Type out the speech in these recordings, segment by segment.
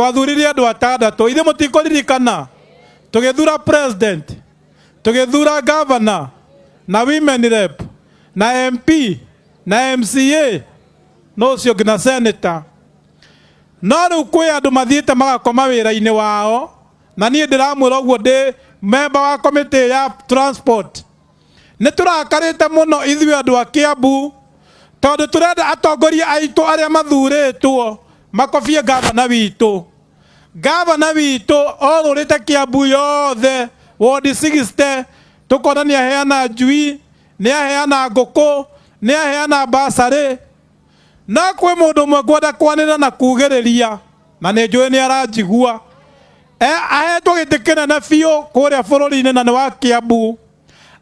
Twathurire andũ atandatũ, ithuĩ mũtikũririkana? Tũgĩthura president, tũgĩthura governor na women rep na MP na MCA no ũcio ũngĩ na senator. No rĩu kwĩ andũ mathiĩte magakoma wĩra-inĩ wao, na niĩ ndĩramwĩra ũguo ndĩ member wa committee ya transport. Nĩ tũrakarĩte mũno ithuĩ andũ a Kiambu, tondũ tũrenda atongoria aitũ arĩa mathurĩtwo makobie gavana witũ. Gavana witũ orũrĩte Kiambu yothe, ward 60, tũkona nĩ aheana njui, nĩ aheana ngũkũ, nĩ aheana basarĩ. No kwĩ mũndũ ũmwe ngwenda kwanĩrĩra na kugĩrĩria, na nĩ njũĩ nĩ aranjigua. Ahetwo gĩtĩ kĩnene biũ kũrĩa bũrũri-inĩ na nĩ wa Kiambu.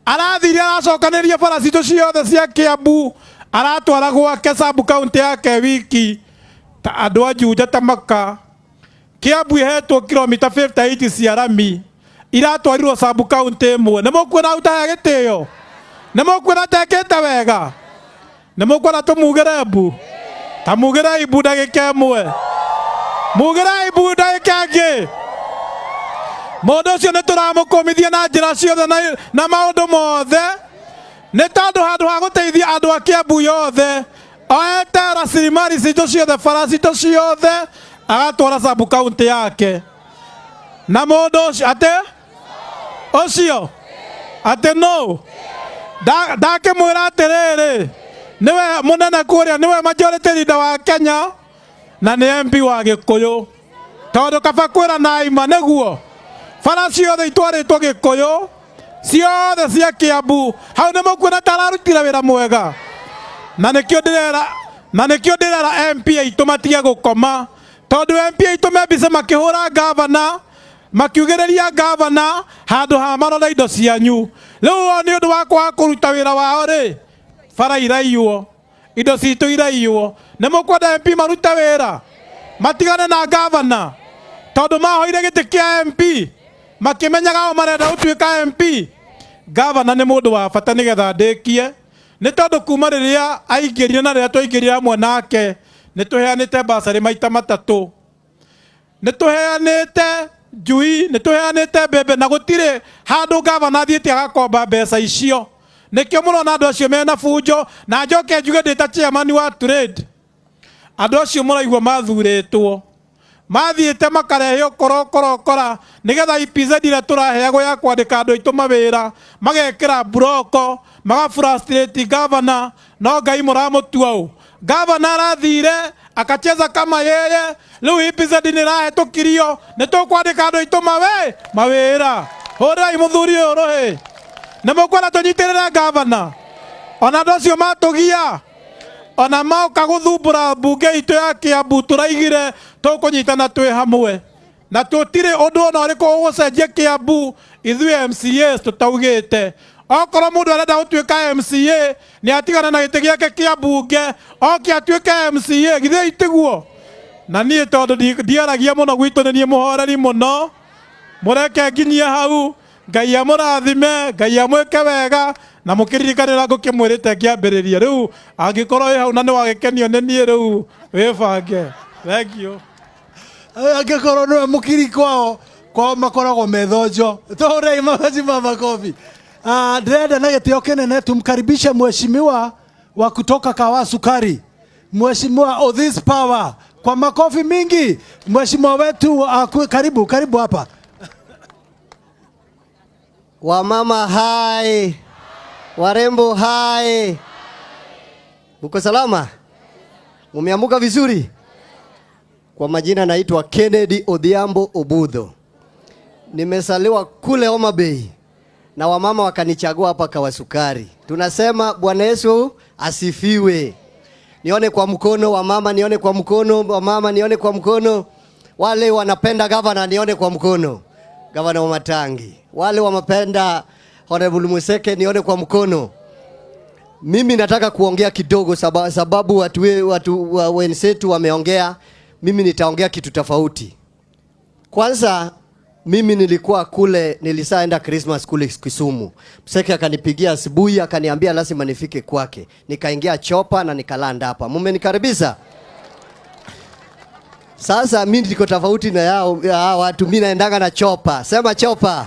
Arathire aracokanĩria bara citũ ciothe cia Kiambu, aratwara gwake sub county yake wiki ta andũ a Juja ta Maka. Kiambu ihetwo kilomita 58 cia rami, iratwarirwo sub county ĩmwe. Nĩ mũkuona hau tahe gĩtĩo? Nĩ mũkuona tekĩte wega? Nĩ mũkuona tũmugĩre mbu? Ta mugĩrei mbu ndagĩka ĩmwe, mugĩrei mbu ndagĩka ĩngĩ. Mũndũ ũcio nĩ tũramũkũmithia na njĩra ciothe na maũndũ mothe, nĩ tondũ handũ ha gũteithia andũ a Kiambu yothe, oete rasilimali citũ ciothe, bara citũ ciothe, agatwara sub county yake. Na mũndũ ũcio atĩ ũcio atĩ no ndakĩmwĩra atĩrĩrĩ, nĩwe mũnene kũrĩa, nĩwe majority leader wa Kenya na nĩ MP wa Gĩkũyũ, tondũ kaba kwĩra na ima nĩguo bara ciothe itwarĩtwo Gĩkũyũ ciothe cia Kiambu. Hau nĩ mũkuona ta ararutire wĩra mwega, na nĩkĩo ndĩrera, na nĩkĩo ndĩrera MP aitũ matige gũkoma, tondũ MP aitũ me mbica makĩhũra gavana, makiugĩrĩria gavana handũ ha marore indo cianyu. Rĩu o nĩ ũndũ wa kwaga kũruta wĩra wao rĩ, bara iraiywo, indo citũ iraiywo. Nĩ mũkwenda MP marute wĩra, matigane na gavana, tondũ mahoire gĩtĩ kĩa MP makĩmenyaga o marenda gũtuĩka MP. Gavana nĩ mũndũ wa bata, nĩgetha ndĩkie, nĩ tondũ kuma rĩrĩa aingĩrire na rĩrĩa twaingĩrire hamwe nake, nĩ tũheanĩte basarĩ maita matatũ, nĩ tũheanĩte njui, nĩ tũheanĩte mbembe, na gũtirĩ handũ gavana athiĩte agakomba mbeca icio. Nĩkĩo mũrona andũ acio mena bunjo. Na njoke njuge ndĩ ta chairman wa trade, andũ acio mũraigua mathurĩtwo mathiĩte makarehe ũkorokora nĩgetha EPZ ĩrĩa tũraheagwo ya kwandĩka andũ aitũ mawĩra, magekĩra mburoko, maga frustrate governor. No Ngai mũramũtua ũ? Governor arathire akacheza kama yeye. Rĩu EPZ nĩ ĩrahetũkirio, nĩ tũkwandĩka andũ aitũ mawĩra. Hũrĩrai mũthuri ũyũ rũhĩ. Nĩ mũkwenda tũnyitĩrĩre governor? Ona andũ acio matũgia, ona moka gũthumbũra mbunge itũ ya Kiambu, tũraigire tũkũnyitana twĩ hamwe, na tũtirĩ ũndũ ona ũrĩkũ ũgũcenjia Kiambu ithuĩ MCAs tũtaugĩte. Okorwo mũndũ arenda gũtuĩka MCA, nĩ atigana na gĩtĩ gĩake kĩa mbunge, oke atuĩke MCA. Githĩ itiguo? Na niĩ tondũ ndiaragia mũno gwitũ, nĩ niĩ mũhoreri mũno, mũreke nginyie hau. Ngai amũrathime, Ngai amwĩke wega, na mũkĩririkanĩra ngũkĩmwĩrĩte ngĩambĩrĩria. Rĩu angĩkorwo wĩ hau na nĩ wagĩkenio nĩ niĩ, rĩu wĩbange. Thank you. Angĩkorwo nĩwe mũkiri, kwao kwao makoragwo methonjo. Tũhũrei mabaci ma makofi. Ah, ndĩrenda na gĩtĩo kĩnene tumkaribishe mheshimiwa wa kutoka Kawa Sukari, Mheshimiwa Odhis Power, kwa makofi mingi mheshimiwa wetu. Karibu, karibu hapa. Wamama hai, warembo hai, muko salama? Mumeamuka vizuri? Kwa majina naitwa Kennedy Odhiambo Obudho. Nimesaliwa kule Homa Bay na wamama wakanichagua hapa Kawasukari. Tunasema Bwana Yesu asifiwe. Nione kwa mkono wa mama, nione kwa mkono wa mama, nione kwa mkono. Wale wanapenda gavana, nione kwa mkono. Gavana Wamatangi. Wale wanapenda Honorable Museke, nione kwa mkono. Mimi nataka kuongea kidogo sababu watu wenzetu wameongea, mimi nitaongea kitu tofauti. Kwanza mimi nilikuwa kule, nilisaenda Christmas kule Kisumu. Mseke akanipigia asubuhi akaniambia lazima nifike kwake. Nikaingia chopa na nikalanda hapa. Mumenikaribisha? Sasa mimi niko tofauti na yao ya watu, mimi naendanga na chopper. Sema chopper.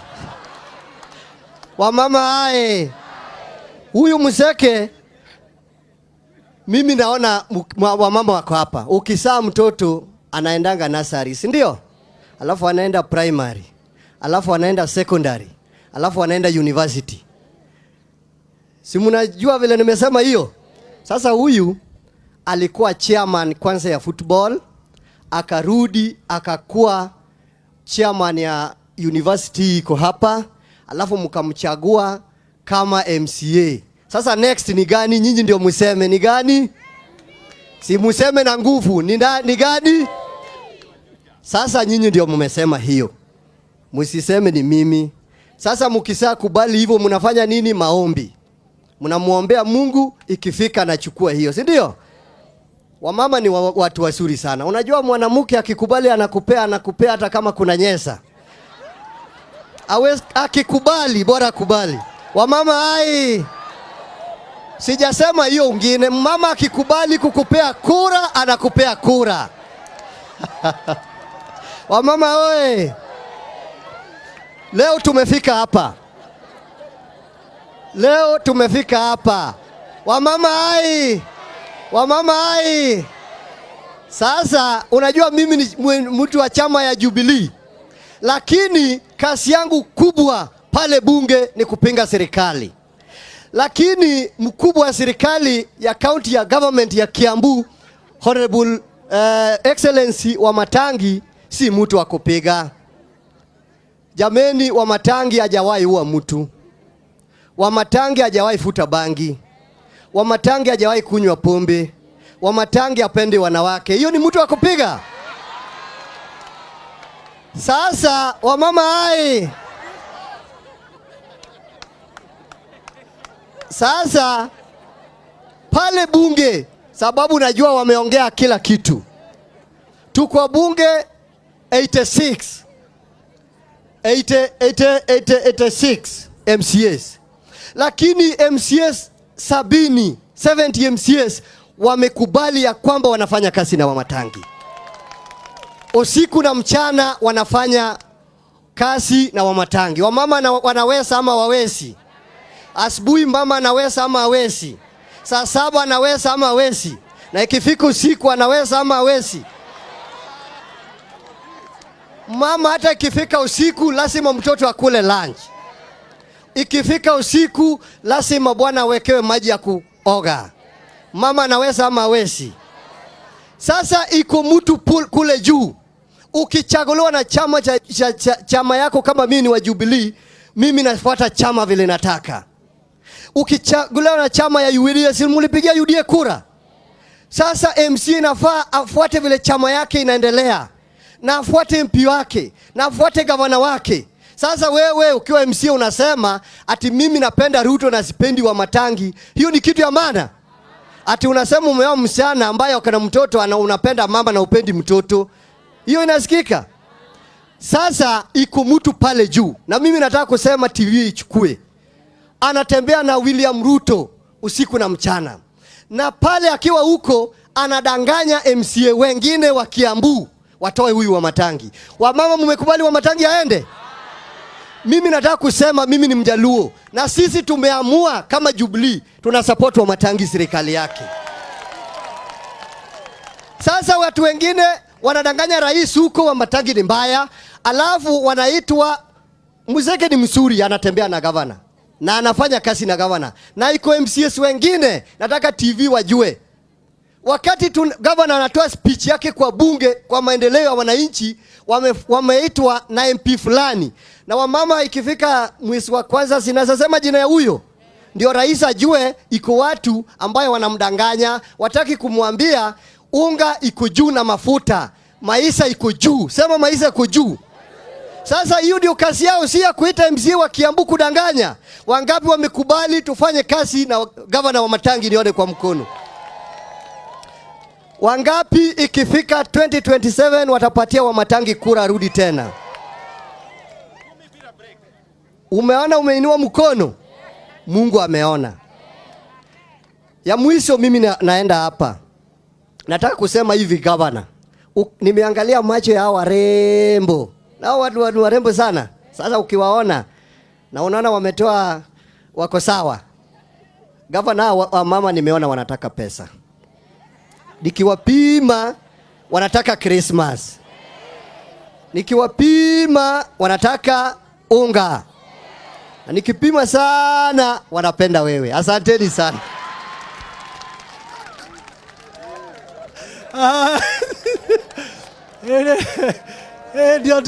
Wamama hae. Huyu Museke mimi naona wamama wako hapa. Ukizaa mtoto anaendanga nursery, si ndio? Alafu anaenda primary, alafu anaenda secondary, alafu anaenda university. Si mnajua vile nimesema hiyo? Sasa huyu alikuwa chairman kwanza ya football, akarudi akakuwa chairman ya university iko hapa, alafu mkamchagua kama MCA. Sasa next ni gani? Nyinyi ndio museme ni gani? Si museme na nguvu ni gani? Sasa nyinyi ndio mmesema hiyo, msiseme ni mimi. Sasa mkisha kubali hivyo, mnafanya nini? Maombi, mnamuombea Mungu, ikifika anachukua hiyo, si ndio? Wamama ni watu wazuri sana. Unajua mwanamke akikubali anakupea, anakupea hata kama kuna nyesa. Akikubali bora kubali. Wamama ai. Sijasema hiyo ungine. Mama akikubali kukupea kura, anakupea kura. Wamama oe. Leo tumefika hapa. Leo tumefika hapa. Wamama ai. Wamama ai. Sasa unajua mimi ni mtu wa chama ya Jubilee. Lakini kazi yangu kubwa pale bunge ni kupinga serikali. Lakini mkubwa wa serikali ya county ya government ya Kiambu, Honorable Excellency Wamatangi, si mtu wa kupiga. Jameni, Wamatangi hajawahi ua mtu. Wamatangi hajawahi futa bangi. Wamatangi hajawahi kunywa pombe. Wamatangi hapendi wanawake. Hiyo ni mtu wa kupiga? Sasa wamama hai. Sasa pale bunge, sababu najua wameongea kila kitu. Tuko bunge 86. 86 MCAs. Lakini MCAs 70, 70 MCAs wamekubali ya kwamba wanafanya kazi na Wamatangi. Usiku na mchana wanafanya kazi na Wamatangi. Wamama wanaweza ama wawezi? Asubuhi mama anaweza ama hawezi? Saa 7 anaweza ama hawezi? Na ikifika usiku anaweza ama hawezi? Mama hata ikifika usiku lazima mtoto akule lunch. Ikifika usiku lazima bwana awekewe maji ya kuoga. Mama anaweza ama hawezi? Sasa iko mtu kule juu. Ukichaguliwa na chama cha chama yako, kama mimi ni wa Jubilee, mimi nafuata chama vile nataka. Ukichaguliwa na chama ya UDA, si mulipigia UDA kura? Sasa MC inafaa afuate vile chama yake inaendelea, na afuate MP wake, na afuate gavana wake. Sasa wewe ukiwa MC unasema ati mimi napenda Ruto na sipendi Wamatangi, hiyo ni kitu ya maana? Ati unasema umeoa msichana ambaye ako na mtoto ana unapenda mama na upendi mtoto, hiyo inasikika? Sasa iko mtu pale juu, na mimi nataka kusema TV ichukue. Anatembea na William Ruto usiku na mchana, na pale akiwa huko anadanganya MCA wengine wa Kiambu watoe huyu Wamatangi. Wamama, mmekubali Wamatangi aende? Mimi nataka kusema mimi ni Mjaluo, na sisi tumeamua kama Jubilee tuna support Wamatangi serikali yake. Sasa watu wengine wanadanganya rais huko Wamatangi ni mbaya, alafu wanaitwa Museke ni mzuri, anatembea na gavana na anafanya kazi na gavana, na iko MCAs wengine, nataka TV wajue. Wakati gavana anatoa speech yake kwa bunge kwa maendeleo ya wananchi, wameitwa na MP fulani. Na wamama ikifika mwezi wa kwanza, sinasema jina ya huyo, ndio rais ajue iko watu ambayo wanamdanganya, wataki kumwambia unga iko juu na mafuta, maisha iko juu. Sema maisha iko juu. Sasa hiyo ndio kazi yao, si ya kuita MCA wa Kiambu kudanganya. Wangapi wamekubali tufanye kazi na gavana Wamatangi? Nione kwa mkono. Wangapi ikifika 2027 watapatia Wamatangi kura rudi tena? Umeona, umeinua mkono, Mungu ameona. Ya mwisho mimi naenda hapa. Nataka kusema hivi gavana, Nimeangalia macho ya hao warembo. Na hao watu ni warembo sana. Sasa ukiwaona na unaona wametoa wako sawa. Gavana, wa mama nimeona wanataka pesa. Nikiwapima wanataka Christmas. Nikiwapima wanataka unga. Na nikipima sana wanapenda wewe. Asanteni sana. Ah, ndio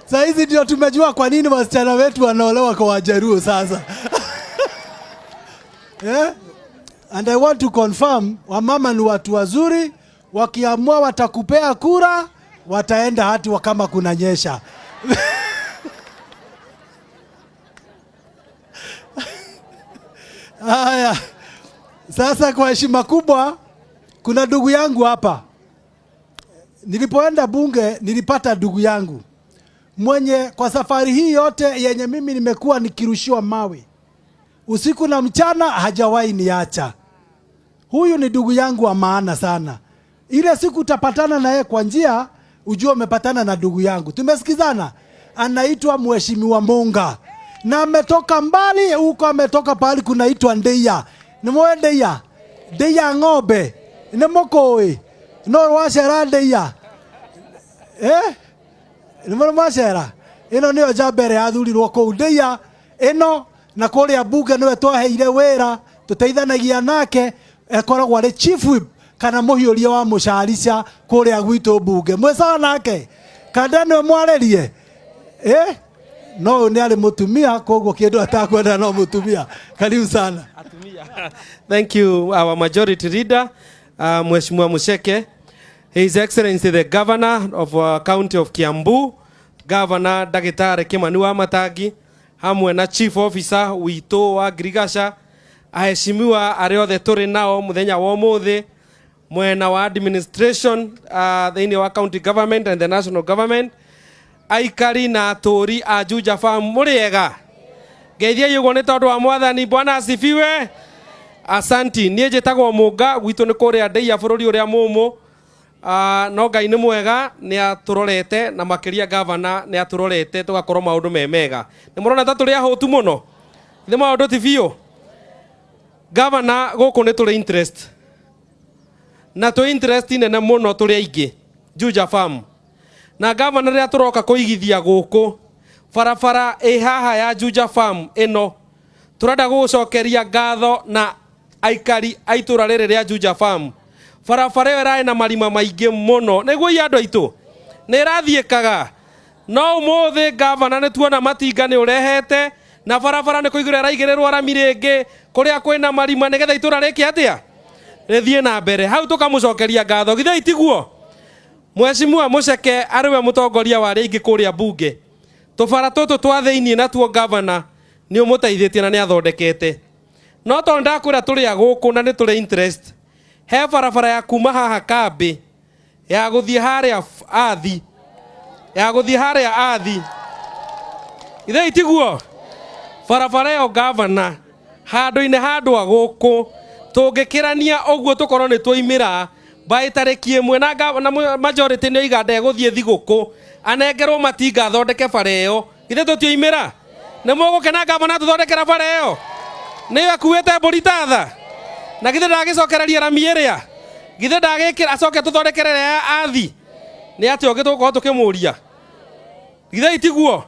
saa hizi ndio tumejua kwa nini wasichana wetu wanaolewa kwa Wajaruo sasa. Yeah? And I want to confirm, wamama ni watu wazuri, wakiamua watakupea kura, wataenda hati kama kunanyesha. Haya. Sasa kwa heshima kubwa, kuna ndugu yangu hapa. Nilipoenda bunge nilipata ndugu yangu mwenye kwa safari hii yote yenye mimi nimekuwa nikirushiwa mawe usiku na mchana hajawahi niacha. Huyu ni ndugu yangu wa maana sana. Ile siku utapatana naye kwa njia, ujue umepatana na ndugu yangu. Tumesikizana? Anaitwa Mheshimiwa Munga na ametoka mbali huko, ametoka pahali kunaitwa Ndeia. Ni mwe Ndeia? Ndeia ng'ombe ni mũkũĩ no rwacera Ndeia eh? Nĩ mũrĩ mwacera ĩno nĩyo njamba ĩrĩa yathurirwo kũu Ndeia ĩno, na kũrĩa bunge nĩwe twaheire wĩra tũteithanagia nake, ekoragwo arĩ chief whip kana mũhiũria wa mũcarica kũrĩa gwitũ bunge. Mwĩ sawa nake kanda nĩwe mwarĩrie eh? No ũyũ nĩ arĩ mũtumia, koguo kĩndũ atakwenda no mũtumia. Karibu sana. Thank you, our majority leader, Mheshimiwa Mucheke, His Excellency the Governor of County of Kiambu, Governor Ndagĩtarĩ Kimani Wamatangi, hamwe na Chief Officer witũ wa Ngirigaca, aheshimiwa arĩa othe tũrĩ nao mũthenya wa ũmũthĩ, mwena wa administration thĩinĩ wa county government and the national government, aikari na atũri a Juja Farm, mũrĩ ega? Ngeithiai ũguo nĩ tondũ wa Mwathani. Bwana asifiwe. Asanti. Niĩ njĩtagwo Mũnga, gwitũ nĩ kũrĩa Ndeia bũrũri ũrĩa mũmũ. No Ngai nĩ mwega, nĩ atũrorete na makĩria gavana nĩ atũrorete tũgakorwo maũndũ me mega. Nĩ mũrona ta tũrĩ ahũtu mũno? Nĩ maũndũ ti biũ. Gavana, gũkũ nĩ tũrĩ interest. Na twĩ interest nene mũno tũrĩ aingĩ Juja Farm. Na gavana, rĩrĩa tũroka kũigithia gũkũ barabara ĩ haha ya Juja Farm ĩno, tũrenda gũgũcokeria ngatho na aikari a itũra rĩrĩ rĩa Juja Farm. Barabara ĩyo ĩrarĩ na marima maingĩ mũno, nĩguo ia andũ aitũ nĩ ĩrathiĩkaga, no ũmũthĩ gavana nĩ tuona matinga nĩ ũrehete na barabara nĩ kũigĩrĩrwo ĩraigĩrĩrwo rami rĩngĩ kũrĩa kwĩna marima nĩgetha itũra rĩke atĩa, rĩthiĩ na mbere. Hau tũkamũcokeria ngatho, githĩ itiguo? Mheshimiwa Mucheke arĩ we mũtongoria wa arĩa aingĩ kũrĩa bunge, tũbara tũtũ twa thĩiniĩ natuo gavana nĩ ũmũteithĩtie na nĩ athondekete. No tondũ ndakwĩra tũrĩ a gũkũ na nĩ tũrĩ interest, he barabara ya kuma haha kambĩ ya gũthiĩ harĩa athi, ya gũthiĩ harĩa athi, ithe itiguo? Barabara ĩyo gavana, handũ-inĩ handũ a gũkũ tũngĩkĩrania ũguo tũkorwo nĩ twaimĩra by tarĩki 1 na majority nĩ oiga ndegũthiĩ thigũkũ anengerwo matinga athondeke bara ĩyo, githĩ tũtioimĩra? Nĩ mũgũkena gavana tũthondekera bara ĩyo? Nĩyo akuĩte mbũri tatha, na githĩ ndagĩcokereria rami ĩrĩa, githĩ ndagĩkĩra acoke tũthondekere ĩrĩa ya athi? Nĩ atĩa ũngĩ tũgũkorwo tũkĩmũria? Githĩ itiguo?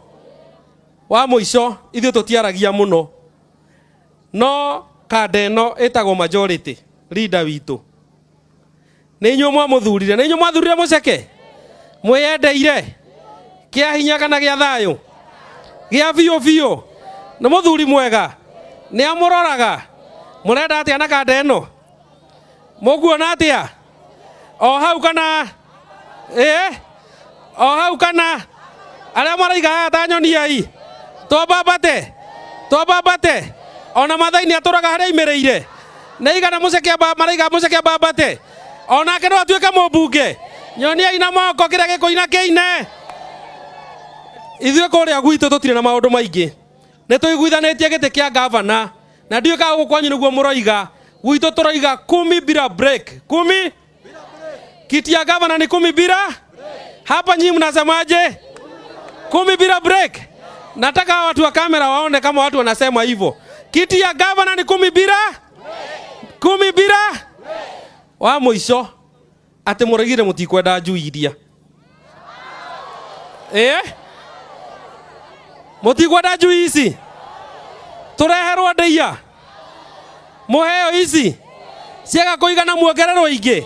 Wa mũico, ithuĩ tũtiaragia mũno, no kanda ĩno ĩtagwo majority leader witũ nĩ inyuĩ mwamũthurire, nĩ inyuĩ mwathurire Mucheke, mwĩyendeire kĩa hinya kana gĩa thayũ gĩa biũ biũ. Nĩ mũthuri mwega, nĩ amũroraga. Mũrenda atĩa na kanda ĩno? Mũkuona atĩa o hau kana ĩ o hau kana arĩa maraiga haha ta nyoni ai twambambate twambambate ona Maathai atũraga harĩa aimĩrĩire nĩ igana Mucheke maraiga Mucheke ambambate onake no atuĩke mũmbunge. Nyoniai na moko kĩrĩa gĩkũina kĩine. Ithuĩ kũrĩa gwitũ tũtirĩ na maũndũ maingĩ, nĩ tũiguithanĩtie gĩtĩ kĩa gavana na ndiũĩ kana gũkũ kwanyu nĩguo mũroiga. Gwitũ tũroiga kumi bila break, kumi. Kiti ya gavana ni 10 bila. Hapa nyinyi mnasemaje? 10 bila break. Nataka watu wa kamera waone kama watu wanasema hivyo. Kiti ya gavana ni 10 bila. 10 bila. Wa mũico atĩ mũregire mũtikwenda njui iria. Eh? Mũtikwenda njui ici? Tũreherwo ndĩia? Mũheo ici? Ciaga kũigana muongererwo ingĩ?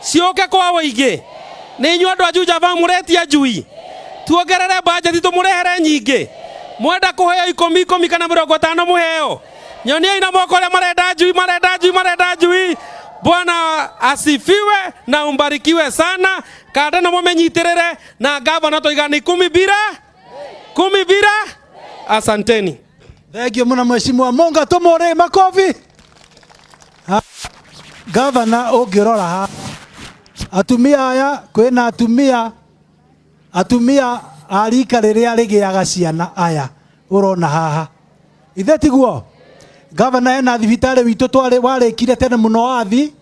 Ciũke kwa ũingĩ? Nĩ inyuĩ andũ a Juja Farm mũretia njui? Tuongerere bajeti tũmũrehere nyingĩ? Mwenda kũheo 10 10 kana 50 mũheo? Nyoniai na moko arĩa marenda njui, marenda njui, marenda njui. Bwana asifiwe na umbarikiwe sana. Kanda na mumenyitirire na gavana toiga ni 10 bila 10 bila. Asanteni. Thank you muno mheshimiwa Munga, tumure makofi. Gavana, ũngĩrora ha atumia aya, kwĩna atumia a rika rĩrĩa rĩgĩaga ciana aya ũrona haha, ithe tiguo? Gavana, hena thibitarĩ witũ twarĩ warĩkire tene mũno wathi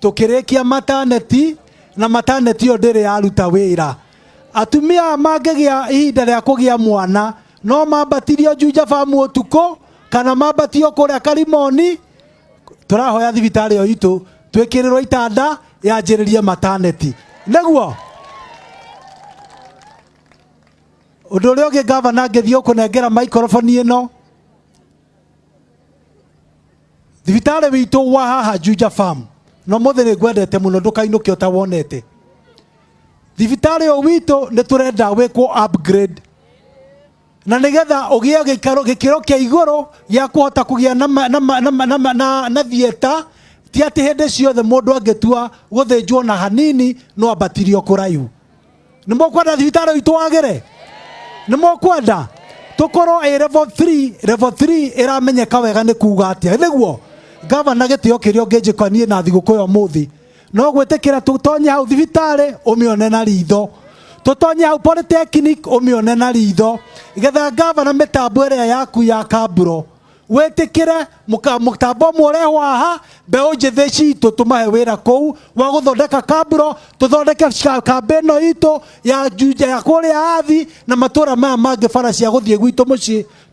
tũkĩrĩkia maternity, na maternity ĩyo ndĩrĩ yaruta wĩra. Atumia aya mangĩgĩa ihinda rĩa kũgĩa mwana no mambatirio Juja Farm ũtukũ kana mambatio kũrĩa Karimoni. Tũrahoya thibitarĩ ĩyo itũ twĩkĩrĩrwo itanda yanjĩrĩrie maternity. Nĩguo ũndũ ũrĩa ũngĩ, gavana, ngĩthiĩ ũkũnengera microphone ĩno, thibitarĩ witũ wa haha Juja Farm, no mũthĩ nĩ ngwendete mũno, ndũkainũke ũtawonete. Thibitarĩ ũyũ witũ nĩ tũrenda wĩkwo upgrade na nigetha ũgĩe gĩikaro gĩkĩro kĩa igũrũ gĩa kũhota kũgĩa na, ma- na, ma- na, ma- na, ma- na theatre. Ti atĩ hĩndĩ ciothe mũndũ angĩtua gũthĩnjwo na hanini no ambatirio kũraihu. Nĩ mũkwenda thibitarĩ witũ wagĩre? Nĩ mũkwenda tũkorwo ĩ level 3? Level 3 ĩramenyeka wega nĩ kuga atĩa? Nĩguo gavana, gĩtĩo kĩrĩa ũngĩnjĩka niĩ na thigũkũ ya ũmũthĩ no gwĩtĩkĩra tũtonye hau thibitarĩ ũmĩone na ritho, tũtonye hau polytechnic ũmĩone na ritho, getha gavana mĩtambo ĩrĩa yaku ya kamburo wĩtĩkĩre mũtambo ũmwe ũrehwo haha, mbeũ njĩthĩ citũ tũmahe wĩra kũu wa gũthondeka kamburo, tũthondeke kambĩ ĩno itũ ya Juja ya kũrĩa Athi na matũra maya mangĩ, bara cia gũthiĩ gwitũ mũciĩ.